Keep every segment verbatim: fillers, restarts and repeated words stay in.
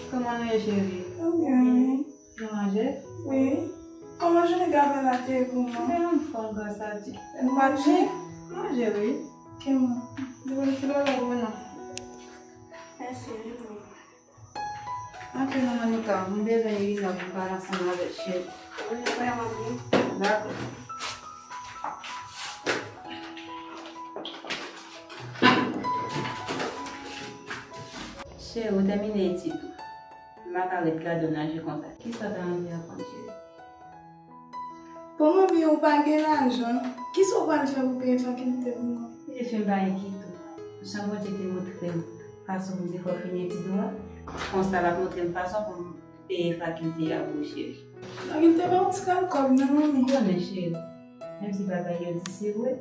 Kòman nou ye, cheri? Mwen byen, wi. Nou manje? Wi. Kòman jounen gason la te ye pou mwen? Byen anfòm, gras a Dye. Ou manje? Manje, wi. Ok, mwen. Mwen ki lè w la, mwen non. Mèsi, wi. Antre non, Monica, m bezwen inob m pale ansanm avèk cheri. Wi, frè, m ap vin. Dakò. Cheri, ou tèmine etid ou. M pa ka ret gade w nan je konsa. Kisa w ta anvi aprann, cheri? Bon, manmi, ou pa gen lajan. Kisa w pral fè pou peye fakilte pou mwen? Jezi, m pa enkite w. Jan Bondye te montre m fason pou m te fè w fini etid ou a, konsa l ap montre m fason pou m peye fakilte a pou ou, cheri. Fakilte pa yon ti kal kòb non, manmi. M konnen, cheri. Menm si bagay yo di se vre,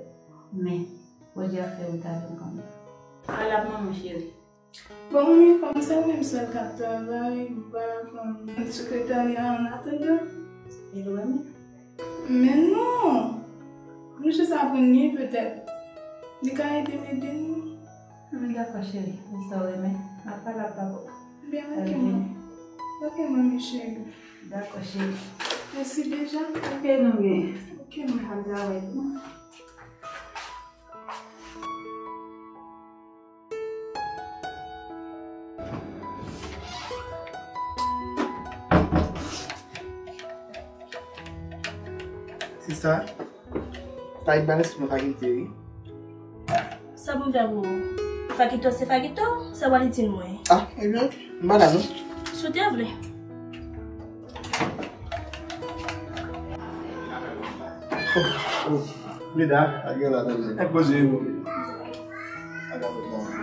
men Bondye ap fè wout avè m kanmenm. Al ak manman w, cheri. Bon, manmi, kòm se ou menm sèl k ap travay, m pral aprann sekretarya an atandan. E lwen men. Men non! Mouche sa konn li, petèt li ka ede m ede nou. Dakò, cheri. Men sa w renmen. M ap pale ak papa w. Byen, ok, manmi. Ok, manmi cheri. Dakò, cheri. Mèsi deja. Ok, nou gen. Ok, manmi. Al travay tou. Sista, ta ret ba lespri mwen fakilte, wi. Sa pou m fè pou ou? Fakilte w se fakilte w, sa w al itil mwen? Ah, ebyen, m pa la, non. Si w te vle. Oh, oh. Meda. Ak gen la tande. Ak poze yo.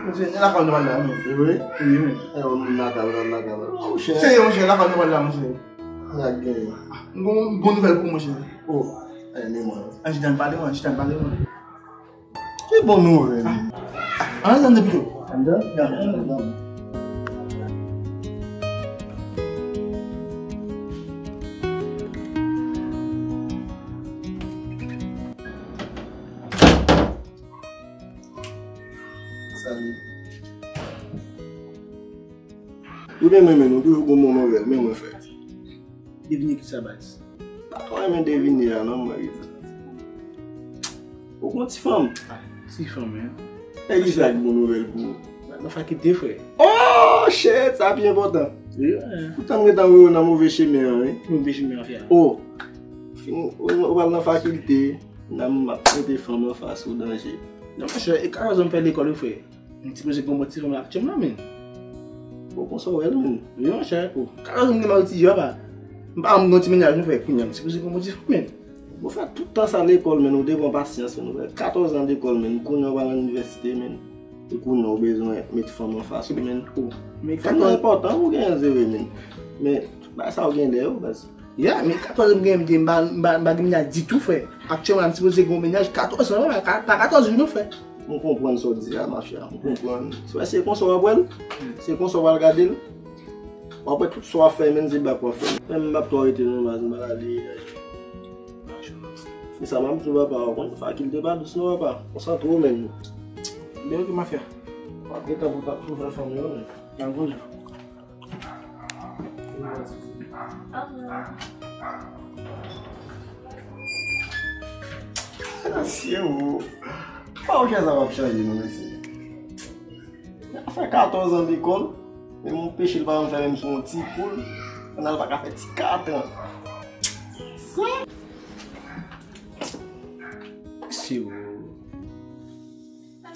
Poze, e lakay nou pral la, men. E vre? Wi, men. E, ou moun lakay, ou lakay. Oh, chè. Serye, monchè, lakay nou pral la, monchè. Ak gen. M gon bon nouvèl pou ou, monchè. Oh, e, men mwen. An, chita n pale, mwen, chita n pale, mwen. Ki bon nouvèl? An, ann antre pito. Anndan? Ya, anndan. Salut. Ou renmen, men nou toujou gon bon nouvèl, men mwen frè. Devine kisa, baz? Pa twò renmen devine a non, mwen. Ou gon ti fanm? Ah, ti fanm, hein? E kisa ki bon nouvèl pou ou? Nan fakilte, frè. Oh, shit, sa pi enpòtan. Wi, wi. Poutan m gentan voye w nan move chemen an, wi. Move chemen an, frè. Oh. Fin, ou, ou pral nan fakilte, nan m ap mete fanm anfas ou danje. Non, monchè, e katòz an m fè lekòl, wi, frè. M sipoze gen yon bon ti fanm la aktyèlman, men. Bon, konsa w wè l, men. Wi, monchè. Oh, katòz an m gen mari, ti jè, papa. M pa, m gen yon ti mennaj, nou fè kounye a. M sipoze gen yon bon ti fanm, men. Bon, fè tout tan sa lekòl, men, ou te pran pasyans, men, ou fè katòz an lekòl, men, kounye a w pral nan inivèsite, men. E kounye a w bezwen met fanm anfas ou, men. Oh, men fanm nan enpòtan pou genyen, se vre, men. Men, tout bagay sa yo gen lè yo, baz. Ya, men katòz an m gen, m gen, m pa, m pa, m pa gen mennaj ditou, frè. Aktyèlman, m sipoze gen yon mennaj katòz an, pa, pa katòz jou, non, frè. M konprann sa w di a, mafya. M konprann. Se, se konsa w ap wè l? Se konsa w pral gade l? W ap wè tout sa w ap fè, menm se bak w ap fè. Men m p ap twò rete non, baz, m pral ale. Se sa m ap di w, papa, w konn fakilte pa dous non, papa. Konsantre w, menm. Men ok, mafya. W ap gen tan pou w t ap fè fanm yo, menm. Nan gonjou. Mesye, o. Pa w chè sa w ap chanje, non, mesye. Sa fè katòz an lekòl, men m peche l pa janm fè menm sou yon ti poul. Pandan l pa ka fè ti kat an. Sa. Mesye, o.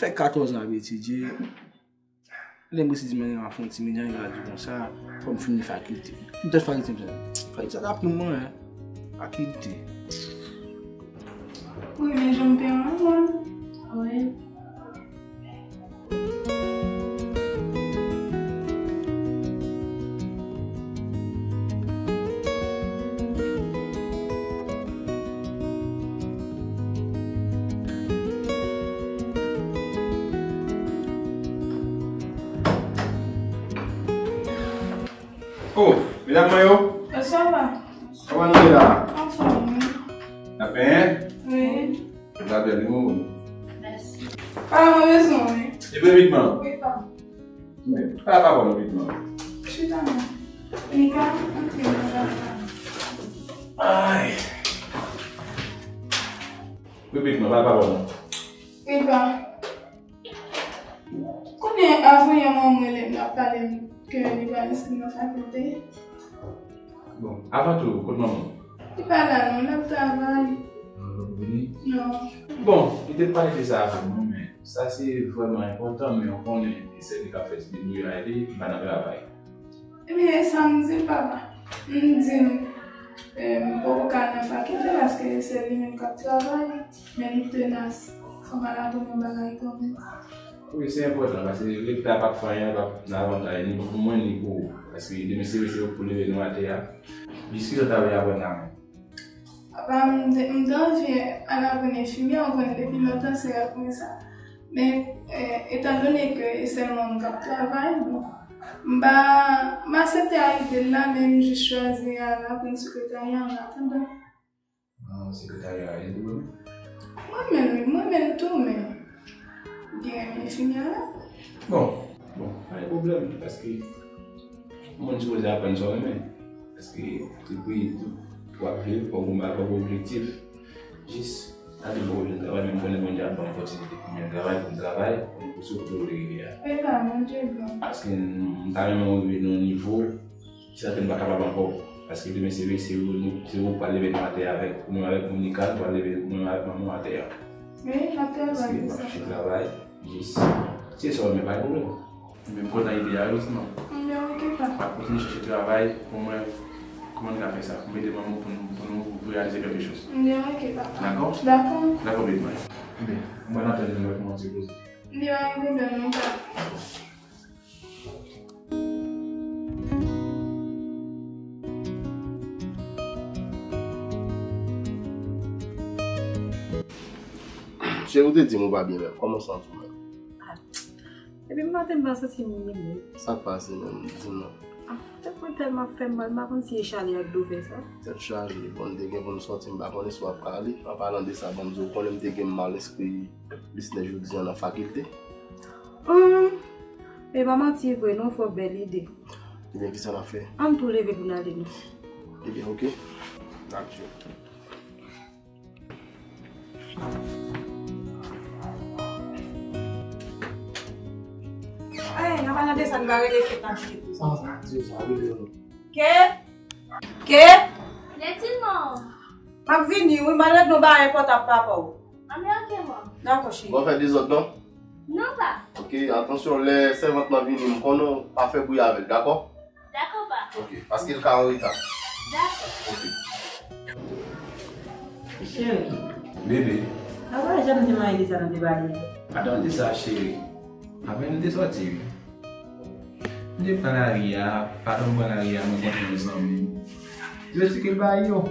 Fè katòz an ap etidye. Lè m resi di mwen m ap fè yon ti mennaj, m di konsa, fò m fini fakilte. M te fakilte m sa. Fakilte sa t ap pran mwen, hein. Fakilte. Ou renmen jan m te renmen mwen? Wi. Oh, medam mwen yo. Bonswa, pa. Kòman nou ye la? Anfòm, wi. N ap benyen? Wi. Sa bèl, nou. Mèsi. Pa, mwen bezwen w, wi. Li vle vitman? Wi, pa. Men, pa, pa, pa, vitman. Chita, non. Mika, antre nan kay la. Ay. Bebe, kòman, pale papa non. Mika. Konnen avan yè manman m rele m, l ap pale m ke li pral enskri nan fakilte. Bon, avan tou, kote manman w? Li pa la non, l ap travay. Non, l ap vini? Non. Bon, li te pale de sa avan mwen, men sa se vrèman enpòtan, men w konnen, se li k ap fè ti debouyay li, li pa nan travay. Ebyen, e sa m di l, papa. M di l, eh, m poko ka al nan fakilte paske se li menm k ap travay, men li tenas. Fò m al aprann yon bagay kanmenm. Wi, se enpòtan, paske lekòl la p ap fè anyen, p ap nan avantaj, ni pou mwen, ni pou ou. Paske demen se, se pou leve nou atè a. Jis ki jan w ta vle aprann la menm? Apa, m te, m te anvi al aprann enfimyè, ou konnen depi lontan se rèv mwen sa. Men, eh, etandone ke e sèl mwen k ap travay, bon, m pa, m aksepte al ede l la, men m jis chwazi al aprann sekretarya an atandan. Ah, sekretarya a ede w? Mwen menm, mwen menm tou, men m gen enfimyè la. Bon, bon, pa gen pwoblèm, paske yon moun sipoze aprann sa w renmen. Paske tout peyi, tout, w ap viv, fòk ou gen, fòk ou gen objektif. Jis, gade, bon, ou jwenn travay, men m konnen Bondye ap ban m opòtinite pou m jwenn travay, pou m travay, pou m sou kote w vle rive a. E pa, Bondye bon. Paske m, m ta renmen w rive nan yon nivo, sa ke m pa kapab ankò. Paske demen se vre, se ou, nou, se ou k pral leve nou atè avèk, ou menm avèk Monica, nou pral leve ou menm avèk manman w atè a. Wi, n ap travay pou sa. Paske m ap chèche travay, jis, se sa w renmen, pa gen pwoblèm. Men m kontan ide a wi, sinon. Ebyen, oke, papa. M ap kontinye chèche travay pou mwen, kòman nou ka fè sa, pou m ede manman w pou nou, pou nou reyalize kèlke choz. Ebyen, oke, papa. Dakò? Dakò. Dakò, bebe. Ebyen, mwen atann nou lòt mwen ti koze. Ebyen, pa gen pwoblèm non, papa. Cheri, ou te di m ou pa byen menm. Kòman w santi w menm? Ah, depi maten m pa santi m byen menm. Sa k pase menm? Di m non. Ah, tèt mwen tèlman fè m mal, m pa konn si e chalè ak dlo fè sa. Tèt chaje, bon, m te gen pou m sòti, m pa konnen si w ap prale. An palan de sa, ban m di w, ou konnen m te gen m al enskri biznis jodi a nan fakilte. Hum, e pa manti vre non, fò bèl ide. Ebyen, kisa n ap fè? Ann tou leve pou n ale non. Ebyen, oke. N ap jwe. Ey, nan pa nan desann, pa rele Kate nan ti tou sa. Ah, Dye, sa rele non. Kate? Kate? Lètilman. M ap vini, wi, m al regle yon bagay enpòtan ak papa w. Anben, oke, mwen. Dakò, cheri. Bon, fè dezòd non. Non, pa. Oke, atansyon, lè sèvant lan vini, m konnen w pa fè bri avè l, dakò? Dakò, pa. Oke, paske l ka an reta. Dakò. Oke. Cheri. Bebe. Apa jan m te manyen de sa nou te pale? Atann de sa, cheri. Apre m te sòti, wi. M te pran lari a, pandan m pran lari a, mwen kontre yon zanmi m. Li esplike l bagay yo.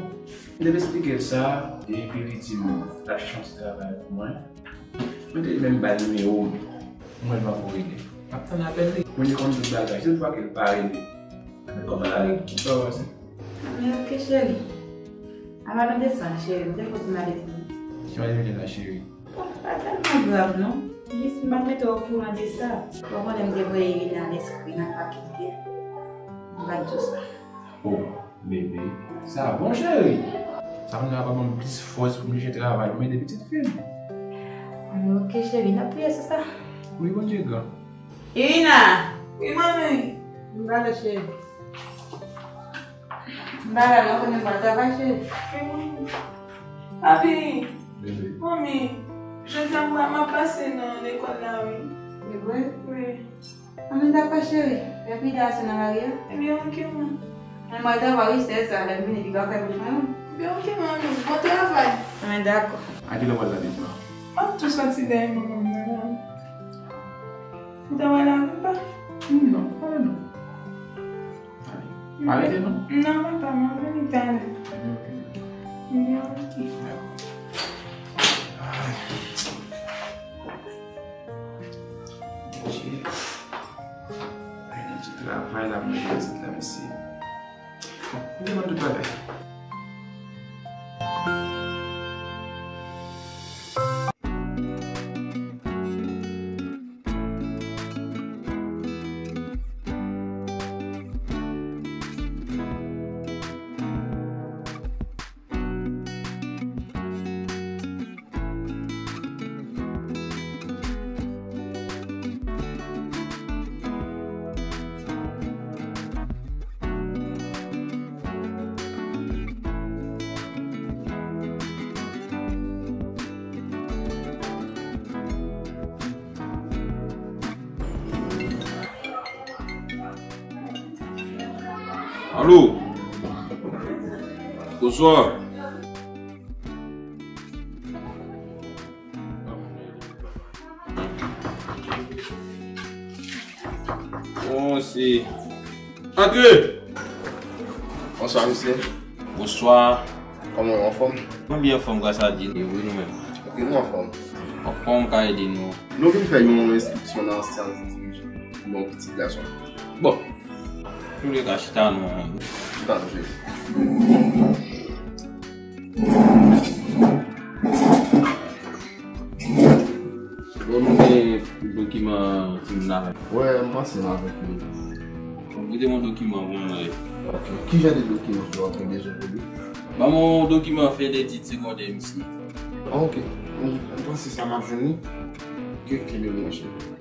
M te esplike l sa, epi li di m l ap chèche yon ti travay pou mwen. Mwen te menm ba l nimewo m. Mwen pa pou rele. M ap tann apèl li. Mwen te konn tout bagay. Se toutfwa ke l pa rele. Men kòman l ale? Kisa w panse? Men oke, cheri. An palan de sa, cheri, m te fè yon ti malèz wi. Ki malèz ou te fè, cheri? Bon, pa tèlman grav, non. Jis m pa t mete w okouran de sa. Ou konnen m te voye Irina al enskri nan fakilte. M pa t di w sa. Oh, bebe. Sa bon, cheri. Sa konn ap ban m plis fòs pou m chèche travay, pou m ede pitit fi m. Anben, oke, cheri, n ap priye sou sa. Wi, Bondye gran. Irina! Wi, manmi. M prale, cheri. M pa la non, konnen m pral travay, cheri. Wi, manmi. Papi. Bebe. Manmi, jodi a m pa, m ap pase nan lekòl la, wi. E vre? Wi. Anben dakò, cheri. Lè pli ta se nan lari a. Ebyen, oke, manmi. Mwen, mwen travay, wi, sèz sa, lè m vini, li ka fè bouch mwen, wi. Ebyen, oke, manmi. Bon travay. Anben dakò. A kilè w pral la demen? M ap tou sòti dèyè manman m nan la. Ou ta pral avè m, pa? Non, pa non. Ale. Pa rete non. Non, papa, m ap vini talè. Ebyen, oke. Ebyen, oke. Dakò. Ay. Bondye. Ay, nan ti travay la, mwen, pitit la, mesye. Bon, m te konn tout bagay. Alo. Bonswa. Bon, se... Antre! Bonswa, mesye. Bonswa. Kòman w, anfòm? Mwen byen anfòm, gras a Dye. E wi, nou menm? Ok, nou anfòm. Bon, kòman m ka ede nou? Nou vin fè yon enskripsyon nan syans dirijan. Bon, pitit gason. Bon. Toulède chita nou. Chita nou, cheri. Bon, nou gen dokiman timoun la. Wè, m panse m avèk li. Bon, kite m yon dokiman pou mwen. Ok. Ki jan de dokiman w ap gen bezwen pou li? Ban m yon dokiman fen detid segondè, misye. Ok. M, m panse sa m ap jwenn li. Ke, kenbe mwen, cheri.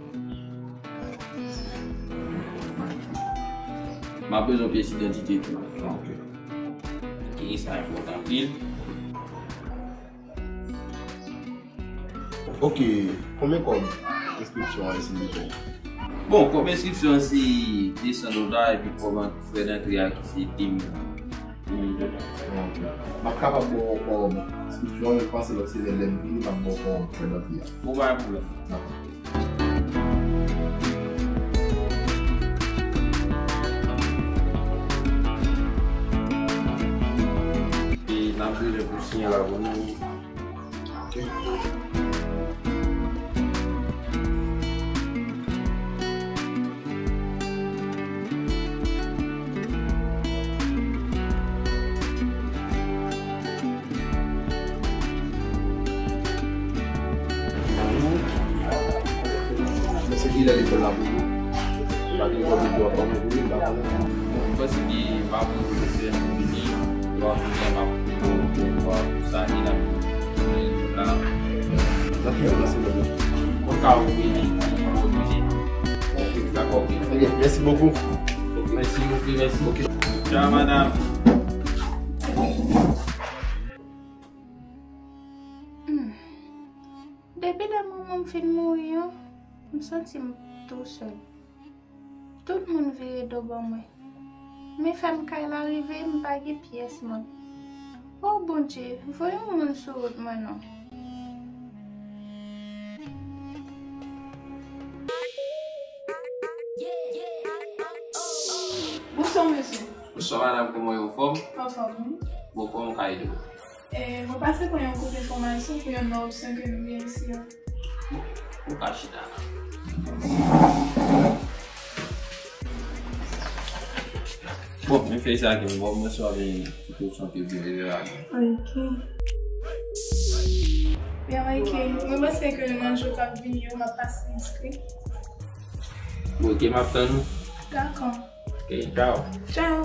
M ap bezwen pyès idantite tou. Ok. Ok, sa enpòtan anpil. Ok, konbyen kòb enskripsyon an, silvouplè? Bon, kòb enskripsyon an se de san dola, epi kòb an-, frè dantre a ki se de mil. Ok. M ap kapab ba w, um, enskripsyon an, men panse lòt semèn lè m vini, m ap ba w, um, frè dantre a. Bon, pa gen pwoblèm. Dakò. E n ap bezwen pou siyen la pou nou. Ok. Mesye, kilè lekòl la pou ou? Pa gen kòb lekòl pa mwen pou li, m pa konnen. Bon, m panse ke m ap pran pwofesè pou vini, pou vini, m ap pran pou sa, e l ap vini la. Nan ki jou la, silvouplè? Ou ka ouvri li, ou oblije. Ok, dakò, ok. Ebyen, mèsi bokou. Ok. Mèsi, ok, mèsi. Ok. Tchao, madam. Hmm. Depi lè manman m fin mouri an, m santi m tousèl. Tout moun vire do ban mwen. Men fè m kay la rive, m pa gen pyès moun. O Bondye, voye yon moun sou wout mwen non. Bonswa, mesye. Bonswa, madam, kòman w ye, anfòm? Anfòm, wi. Bon, kòman m ka ede w? E, mwen pase pran yon kout enfòmasyon pou yon nòv swen ke nou gen isi a. Ou ka chita la. Bon, men fè sa ke m ba w, mwen swa gen tout opsyon ke w gen la. Ok. Byen, ok. Mwen panse ke nan jou k ap vini yo, m ap pase enskri. Bon, ok, m ap tann ou. Dakò. Ok, tchao. Tchao.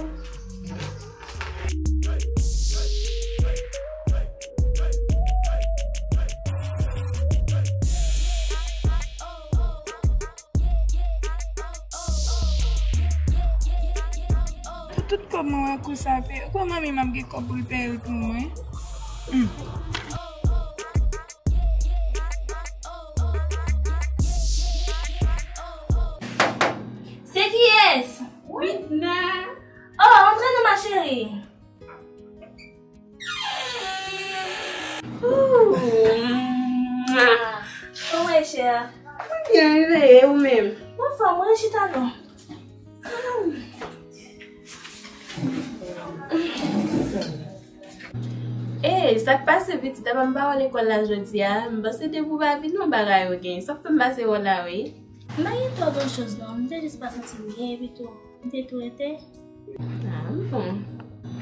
Pou tout kòb mwen wè kou sa pe, ou kwè manmi m ap gen kòb pou l peye l pou mwen? Hmm. Se kiyès? Widna. Oh, antre non, ma chérie. Ooh. Kòman e, chè? Mwen byen, reveye, ou menm? Mwen anfòm, mwen chita non. Ey, sa k pase pitit? Apa m pa wè w lekòl la jodi a? M panse depi w pa vin, yon bagay ou gen. Sa k fè m pase wè w la, wi. M pa gen twò gran chans non, m te jis pa santi m byen, epi tou, m te tou rete. Ah, bon.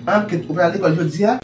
Ah, kèt, ou pral lekòl jodi a?